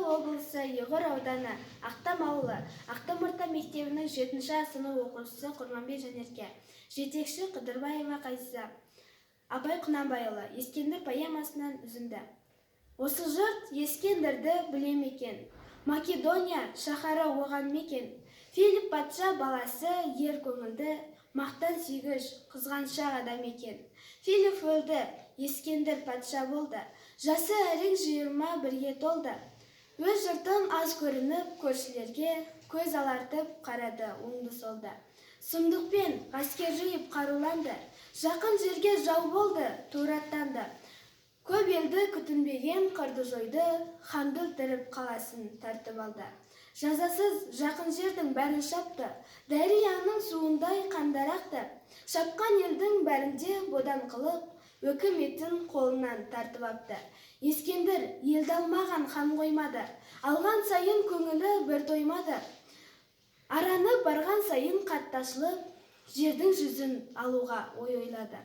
Маңғыстау облысы, Ұйғыр ауданы, Ақтам ауылы, Ақтам орта мектебінің 7-А сынып оқушысы Құрманбек Жанерке. Жетекші Қыдырбаева Ғазиза. Абай Құнанбайұлы «Ескендір» поэмасынан үзінді. Осы жұрт Ескендірді біле ме екен? Македония шаһары оған мекен. Филипп патша баласы ер көңілді, мақтан сүйгіш, қызғаншақ адам екен. Филипп өлді, Ескендір патша болды. Жасы әрең 21-ге толды. Өз жұртын аз көрініп, көршілерге көз алартып қарады оңды-солды. Сұмдықпен әскер жиып қаруланды. Жақын жерге жау болды, тура аттанды. Көп елді күтінбеген қырды жойды, ханды өлтіріп, қаласын тартып алды. Жазасыз жақын жердің бәрін шапты. Дарияның суындай қандар ақты. Шапқан елдің бәрінде бодан қылып, өкіметін қолынан тартып апты. Ескендір елді алмаған хан қоймады. Алған сайын көңілі бір тоймады. Араны барған сайын қатты ашылып, жердің жүзін алуға ой ойлады.